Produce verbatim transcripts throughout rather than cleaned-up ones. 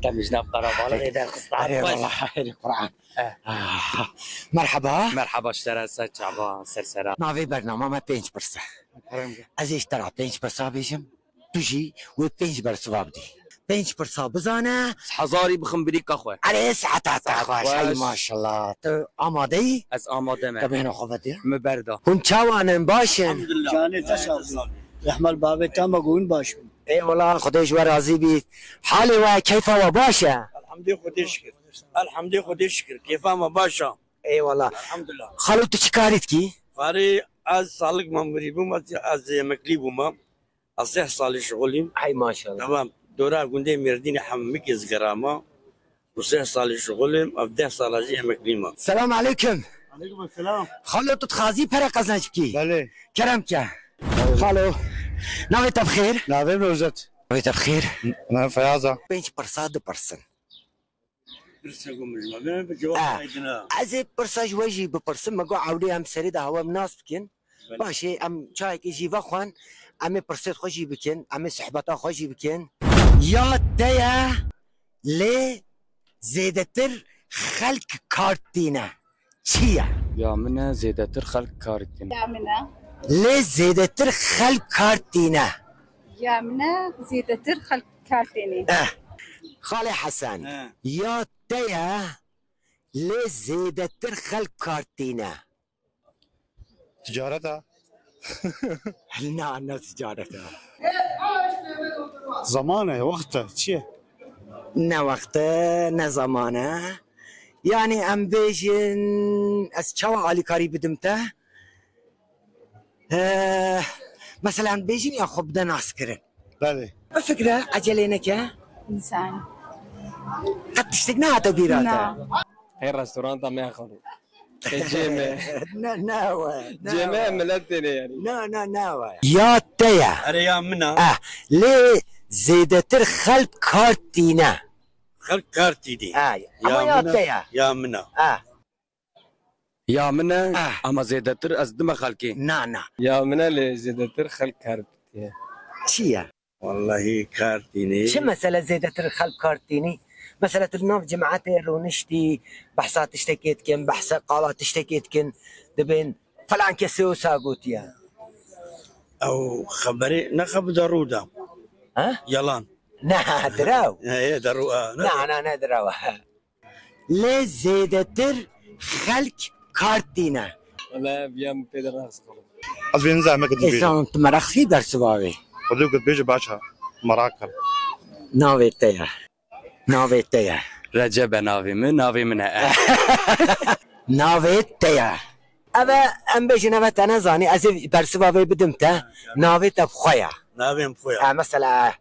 Te mijnab qerabalixê derxist. Erê, wala, erê Quran. Eh. Ah, merheba. Merheba, ji te re ser çava, ser sera. Navê bernama me pênc pirse. Ez ê ji te re pênc pirsa bêjim. Tu jî wê pênc bersiva bidî. Pênc pirsa bizane. Hezarî bixim birîka xwe. Erê, saeta te xweş. Hey, maşallah. Tu amade yî? Ez amade me. Te bêhna xwe vedî. Min berda. Hûn çawan in, baş in? Canê te sağ olsun. Rehmet babê te me, hûn baş bin. Ê wala, Xwedê ji we razî bît. Halê we, keyfa we baş e? Elhamdê Xwedê şikir. Elhamdê Xwedê şikir. Keyfa me baş e. Ê wala. Elhamdulillah. Xalo, tu çi karî dikî? Karî, ez salik memurî bûm, ez, ez yemeklî bûm. Ez seh salî şixulîm. Hey maşallah. Tamam. Dora gundê Mêrdînê hemikê zigera me. Û seh salî şixulîm, ev deh sala jî yemeklî me. Selam aleyküm. Aleyküm selam. Xalo, tu dixwazî pere qezenc bikî? Belê. Kerem ke. Xalo, navê te bi xêr? Navê min Ozet. Navê te bi xêr? Navê Feyaza. Pênc pirsa dipirsin. Pirsa ku min ji me be, bi cewab Ah. Aydin ha. Ez ê pirsa ji we jî bipirsim, me got ewlê em serê de hewe nas bikin. Belê. Başê, em çayekê jî vexwin, em ê pirsêt xwe jî bikin, em ê sohbeta xwe jî bikin. Ya te ye, lê zêdetir xelk kar tîne. Çi ye? Ya min e, zêdetir xelk kar tîne. Ya min e. Lê zêdetir xelk kar tîne. Ya min e, zêdetir xelk kar tîne. Eh. Xalê Hesen. He. Ya te ye, lê zêdetir xelk kar tîne. Ticaret e. Na, ne ticaret e. Zaman e, wext e, çi ye? Ne wext e, ne zaman e. Yani em bêjin, ez çawa alîkarî bidim te? Eh, mesela em bêjin ya xwe bide naskirin. Belê. Bifikre, ecelê neke. Însan. Qet tiştek nehate bîra te? Na. Hey, restoranta me xalo. Cê me. Ne, ne we, ne Cê me we. Milet têne yani. Ne, ne, ne we. Ya te ye. Erê ya min a. Eh, lê zêdetir xelk kar tîne. Xelk kar tîne. Eh, ama ya te ye. Ya min a. Eh. Ya min e, Ah. Ama zêdetir ez dime xelkê. Na, na. Ya min e lê zêdetir xelk kar tîne. Çi ye? Wallahî kar tîne. Çi mesele zêdetir xelk kar tîne? Mesela tu li nav cemaetê rûniştî, behsa tiştekê dikin, behsa qala tiştekê dikin, dibên filan kesê wisa gotiye. Ew xeberê ne xeber de rû da. Ha? Yalan. Ne, direw. Ne, ye, de rû, a, ne? Na, na, ne direw. Lê zêdetir xelk kar tîne. Wele viya min pê de reqs xalo. Ez vê nizam me kir dibêje. Êsan tu meraqsî bersiva wê. Xwedê kir bêje baş e. Meraq kir. Navê te ye. Navê te ye. Recep e navê min, navê min e. Navê te ye. Eve em bêjin eve te nezanî, ez ê bersiva vê bidim te. Navê te bi xwe ye. Navê min bi xwe ye. Ha, mesela.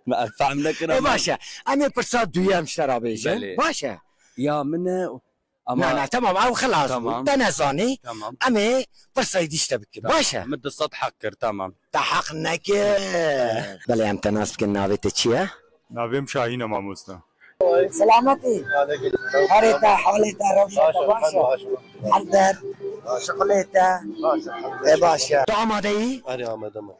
Me ev fehm nekir. E, ama baş e. Em ê pirsa duyem ji te re bêjin. Belê. Baş e. Ya min e, ama Na, na, tamam, ew xilas bû. Tamam. Te nezanî. Tamam. Em ê pirsayê dî ji te bikin. Tamam. Baş e. Min du sed heq kir, tamam. Te heq nekir. Belê, em te nas bikin, navê te çi ye? Navê min Şahîn e, mamoste. Selametî. Herê te, halê te, rewşa te baş e? Hel der. Şixulê te. E, baş e. Tu amade yî? Erê, amade me.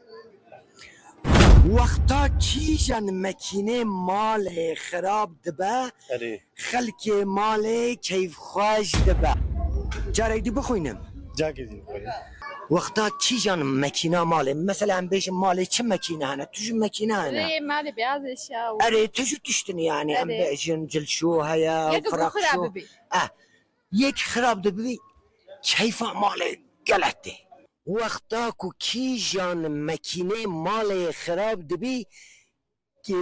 Wexta kîjan mekînê malê xirab dibe, Erê. Xelkê malê keyfxweş dibe. Carek dî bixwînim. Carek dî bixwînim. Wexta kîjan mekîna malê, mesela em bêjin malê çi mekîne hene? Tu ji mekîne hene. Rê malê beyaz eşya û Erê, tu ji tiştin yani, em Erê. Bêjin cilşo heye, Yek ku firaqşo. Xirab bibî. Eh, yek xirab dibi, keyfa malê gelek tê. Wexta ku kîjan mekînê malê xirab dibî, ki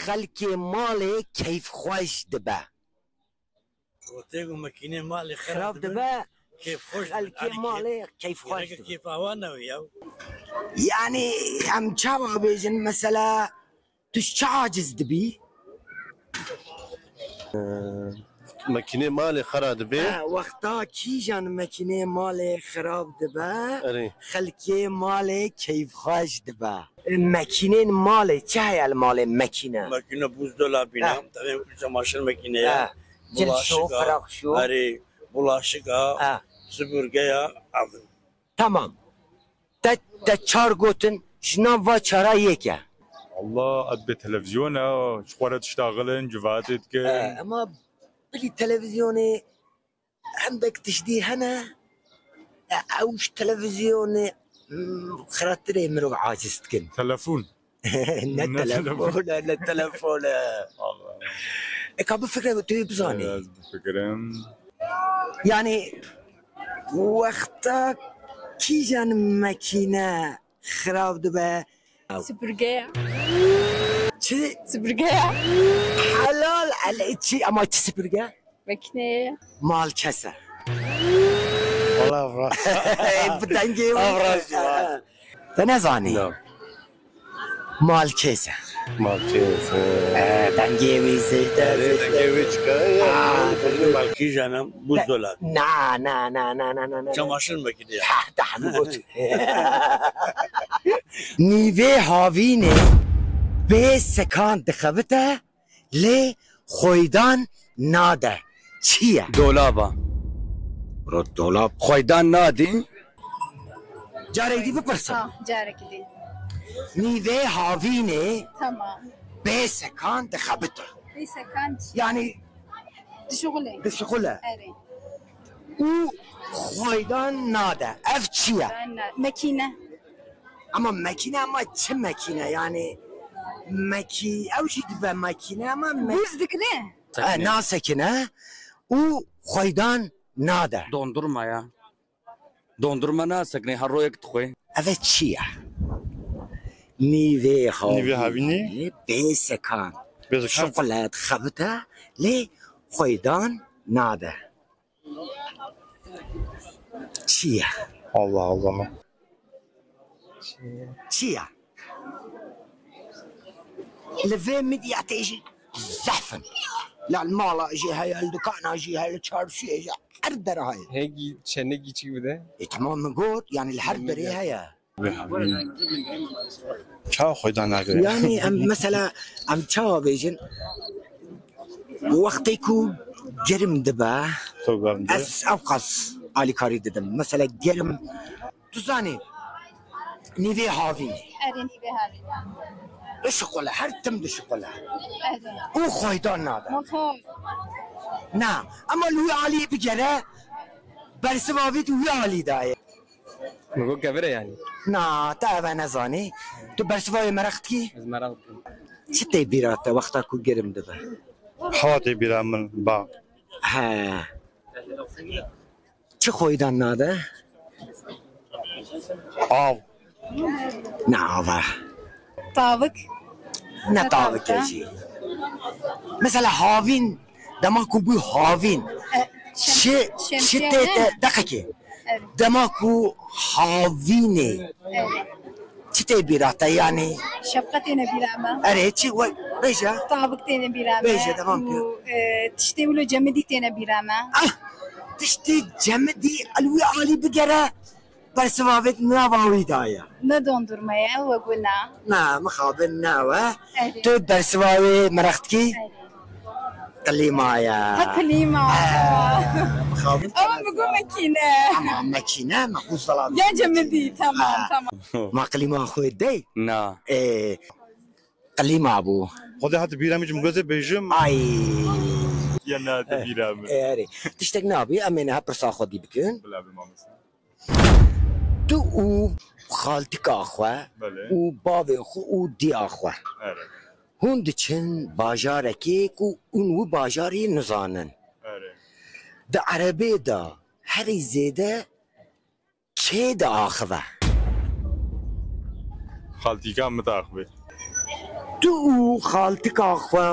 xelkê malê keyfxweş dibe. Wextê ku mekînê malê xirab dibe, keyfxweş dibe. Xelkê malê keyfxweş dibe. Keyfa wan ne ya. Yani em çawa bêjin mesela tu ji çi aciz dibî? Ee, Mekînê malê xera dibe. Ha, wexta kîjan mekînê malê xirab dibe, Erê. Xelkê malê keyfxweş dibe. E, mekînên malê, çi heye li malê mekîne? Mekîne buzdolabî ne, Ha. Tevên çamaşir mekîne ye. Ha. Cil şo, Bulaşik a, firaq şo. Erê, bulaşik a, Ha. Süpürge ya, ev. Tamam. Te, te çar gotin, ji nav va çara yek e. Allah, ez bi televîzyona, ji xwe re diştaxilin, civatê dikin. E, ama bilî televîzyonê hindek tiştî hene, e, ew ji televîzyonê, hmm, xiratirê mirov aciz dikin. Telefon. Ne Ne telefon. Telefon e, ne telefon e. Allah. E, ka bifikre, tu yê bizanî. Ez bifikirim. Yani, wexta kîjan mekîne xirab dibe? Süpürge ya. Çi? Süpürge ya. Helal, ele, çi, ama çi süpürge? Makine. Mal kese. Wala bra. Ey, bu dengê Avra wî. Te nezanî? No. Mal kese. Mal kese. Ee, dengê wî zêde, zêde. Dengê wî çıkar. Aa, belki canım buzdolabı. Na, na, na, na, na, na, na. Çamaşır makinesi. Ha, daha ne bu? Nîvê havînê bê sekan dixebite, lê xweydan nade. Çi ye? Dolaba. Ro dolab. Xweydan nadî. Carek dî bipirsin. Ha, carek dî. Nîvê havînê Tamam. bê sekan dixebite. Bê sekan çi? Yani Dişuxule. Dişuxule. Erê. Û xweydan nade. Ev çi ye? Ben ne- Makine. Ama makine, ama çi makine? Yani maki-, ew jî dibe makine ama me- Buz digre. E, nasekine û xweydan nade. Dondurma ya. Dondurma nasekine, her royek dixwe. Ev çi ye? Nîvê Nîvê havînê. havînê. Bê sekan. Bê sekan. Şuqule dixebite, lê xweydan nade. Çi ye? Allah Allah. Çi ye? Li vê midyatê jî zehf in. La li mala jî heye, li dukana jî heye, li çarşiyê jî her der heye. Hegî çenegî çik bide? E, tamam min got, yani li her derê heye. Çawa xweydan nagire? Yani em mesela, em çawa bêjin? Wextê ku germ dibe, To germ dibe. ez ewqas alîkarî didim. Mesela germ, tu zanî, nîvê havînê. Erê, nîvê havînê. Dişuxule, her tim dişuxule. Erê. Û xweydan nade. Motor. Na, ama li wî alî bigere, bersiva vî di wî alî daye. Min got kevir e yani. Na, te eve nezanî. Tu bersiva wê meraq dikî? Ez meraq dikim. Çi tê bîra te wexta ku germ dibe? Hewa tê bîra min, ba. He. Çi xweydan nade? Av. Ne av e? Tavik. Ne tavik e jî. Mesela havîn, dema ku bû havîn. E, şem-, Çi, çi şemsiye tê ne? te, deqekê. Evet. Dema ku havînê. Evet. Çi tê bîra te yani? Şepqe têne bîra me. Erê, çi we, bêje. Tavik têne bîra me. Bêje, devam kir. Û, e, tiştê wilo cemidî têne bîra me. Ah! Tiştê cemidî li wî alî bigere. Bersiva vê nava wî daye. Ne dondurma ye, we got na. Na, mixabin ne we. Erê. Tu bersiva wê meraq dikî? Erê. Klîma ye. Ha, klîma. He, mixabin Ama mi got mekîne. Ama mekîne, me xwe zelal. Ya cemidî, tamam, Ha. tamam. Ma klîma xwe dey? Na. Ê, klîma bû. Xwedê hati bîra min ji min gozê bêjim. Ay. Ya ne, te Eh, bîra min. eh, erê. Tiştek nabî, em ê niha pirsa xwe dî bikin. Bila bi mamoste. Tu û xaltika xwe Belê. û bavê xwe û diya xwe. Erê. Hûn diçin bajarekê ku hûn wî bajarî nizanin. Erê. Di erebê de herî zêde kê diaxive? Xaltîka min diaxive. Tu û xaltika xwe,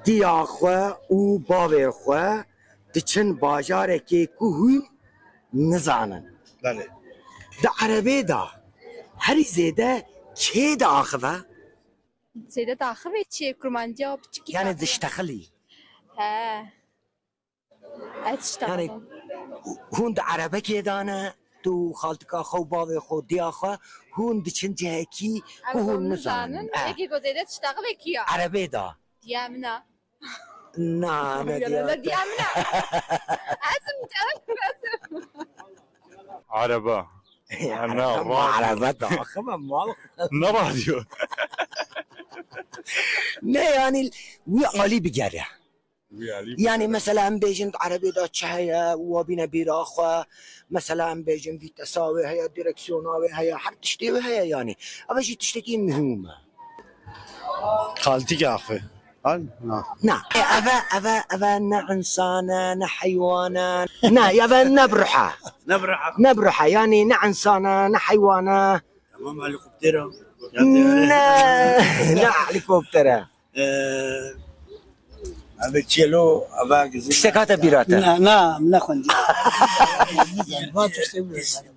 diya xwe û bavê xwe diçin bajarekê ku hûn nizanin. Belê. Di erebê de herî zêde kê diaxive? Zêde diaxive çi? Kurmanciya piçikî Yani diaxive. diştexilî. He. Ez Yani diştexilî. hûn di erebekê de ne, tu xaltika xwe û bavê xwe, diya xwe, hûn diçin cihekî Em ku hûn hûn nizanin. nizanin. Eh. Yekî ku zêde diştexilê kî ya? Erebê de. Diya min a. Na, ne Yala diya. ne diya min a. Ez im canım, ez im. Araba. Ya, Na, ma radyo. araba da, akıma mal. Ne radyo? Ne, yanî wî alî bigere. Wî alî Yani bigere. Mesela em bêjin di erebê de çi heye, wa bîne bîra xwe. Mesela em bêjin vîtesa wê heye, direksiyona wê heye, her tiştê wê heye yanî. Ev jî tiştekî muhîm e. Kaltîka xwe. Hal? Na. Na. Ev e, ev e, ev e ne insan e, ne heywan e. Ne, ev e ne bi ruh e. Ne bi ruh e. Ne bi ruh e, yanî ne insan e, ne heywan e. Tamam, helikopter e. Ne, ne helikopter e. Ee, abi çelo, ava gizli. Tiştek hate bîra te? Na, na, ne xwendî.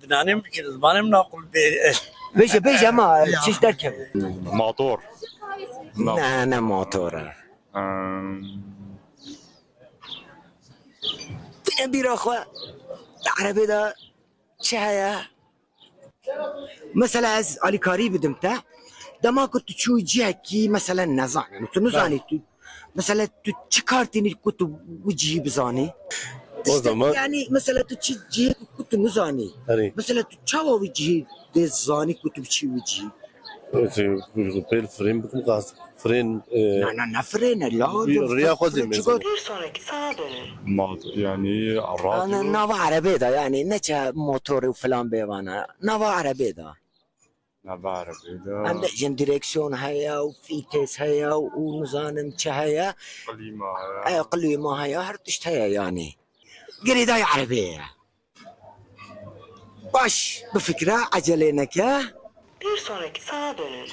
Binanê min kir, zimanê min naqul bê. Bêje, bêje ama çiş derkeve. Motor. Ne, ne motor e. Em. Tine bîra xwe. Di erebê de çi heye? Mesela ez alîkarî bidim te. Dema ku tu çû cihekî, mesela nezanin, tu nizanî tu, mesela tu çi kar tînî ku tu wî cihî bizanî? O Tiştek zaman yani, mesela tu çi cihê ku tu nizanî. Erê. Mesela tu çawa wî cihî dê zanî ku tu biçî wî cihî? Pêl firên bikim qas. Firên, e, Na, na, ne firêne, la, riya xwe zî çi mezin. Got? Bir sonraki sağa dönün. Mat, yani, Ana, radyo. Nava erebê de, yani, neçe motor û filan bêvana. Nava erebê de. Nava erebê de. Em bêjin direksiyon heye û fîtês heye û nizanim çi heye. Klîma heye. E, klîma heye, her tişt heye, yani. Girêdayî erebê ye. Baş, bifikire, ecelê neke. Bir sonraki sağa dönün.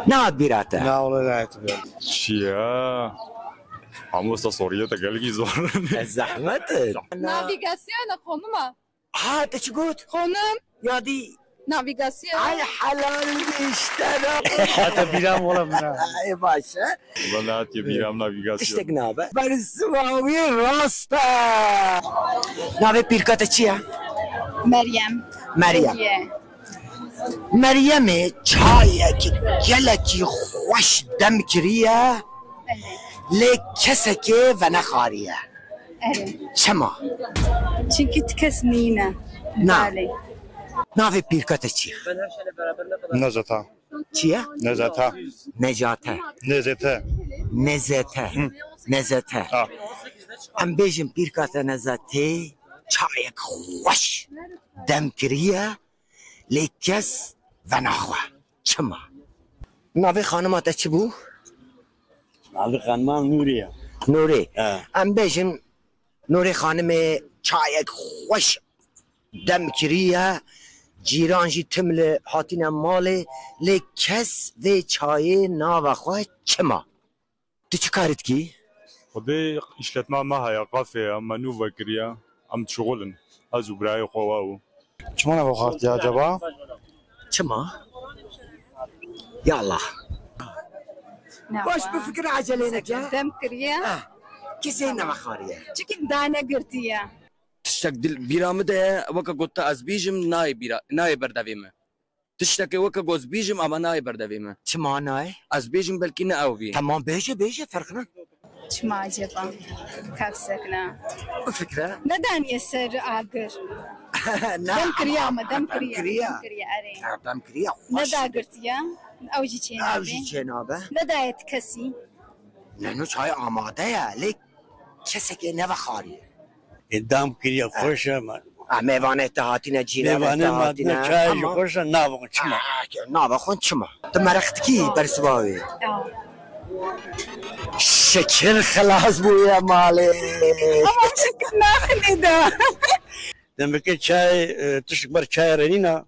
Ne hat bîra te? Na, wala ne hat bîra. Çi ya? Mamosta, soriyê te gelekî zor in. Ez zehmet e. Navigasyon e, xanima. Ha, te çi got? Xanim. Yadî. Navigasyon. Ay helal işte. Hata bîra min wala min ha. Ay baş e. Wala hatiye bîra min navigasyon. Tiştek nabe. Bersiva wî rast e. Navê pîrka te çi ye? Meryem. Meryem. Ye. Meryemê çayekî gelekî xweş dem kiriye. Evet. Lê kesekê venexariye. Erê. Çima? Çünkü ti kes nîne. Na. Belê. Navê pîrka te çi ye? Nezeta. Çi ye? Nezeta. Necate. Nezete. Nezete. Hı. Nezete. Ha. Em bêjin pîrka te Nezetê çayek xweş dem kiriye, lê kes venaxwe. Çima? Navê xanima te çi bû? Navê xanima Nûrê ye. Nûrê. He. Em bêjin Nûrê xanimê çayek xweş dem kiriye, cîran jî tim li hatine malê, lê kes vê çayê nave xwe çima? Tu çi karî dikî? Xwedê îşletma me heye, kafe ye, me nû vekiriye, em dişixulin, ez û birayê xwe we û. Çima neveqartiye acaba? Çima? Ya Allah. Ne Baş var? Bifikire, ecelê neke. Dem kiriye. Ah, kesê nevexariye. Çikî dane girtiye. Tiştek dil bîra min de ye, weke got te ez bîjim, nayê bîra, nayê berdevê min. Tiştekê weke got ez bîjim, ama nayê berdevê min. Çima nayê? Ez bêjim, belkî ne ew bî. Tamam, bêje, bêje, ferq ne. Çima acaba? Kevsekna. Bifikre. Nedaniye ser agir. Na, Dem kiriya ama, ama dem kiriya. Kiriya. Dem kiriya, erê. Ya, dem kiriya, xweş. Neda girtiya, ew jî çênabe. Ew jî çênabe. Nedayet kesî. Ne, no çay amade ye, lê kesekê nevexariye. E, dam kiriye, xweş e, ma. Ah, mêvanê te hatine, cîranê te hatine, çayê jî xweş e, navexwe çima? Ah, navexwe çima? Tu mereq dikî bersiva wê? Ya. Şekir xilas bûye malê. Ama şekir naxinê de. Demekê çay, e, tiştik ber çay renîna.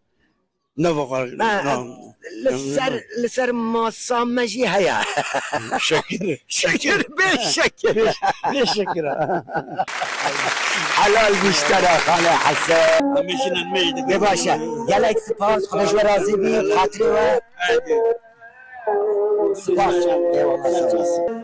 Neveqar. Li ser, li ser masa me jî heye. Şekir. Şekir, bê şekir. Bê şekir. Helal bî ji te re, Xalê Hesen. Em ê jî nemeyê dike. Bê baş e. Gelek spas, Xwedê ji we razî bî, xatirê we. Spas. Eyvallah, sağ olasın.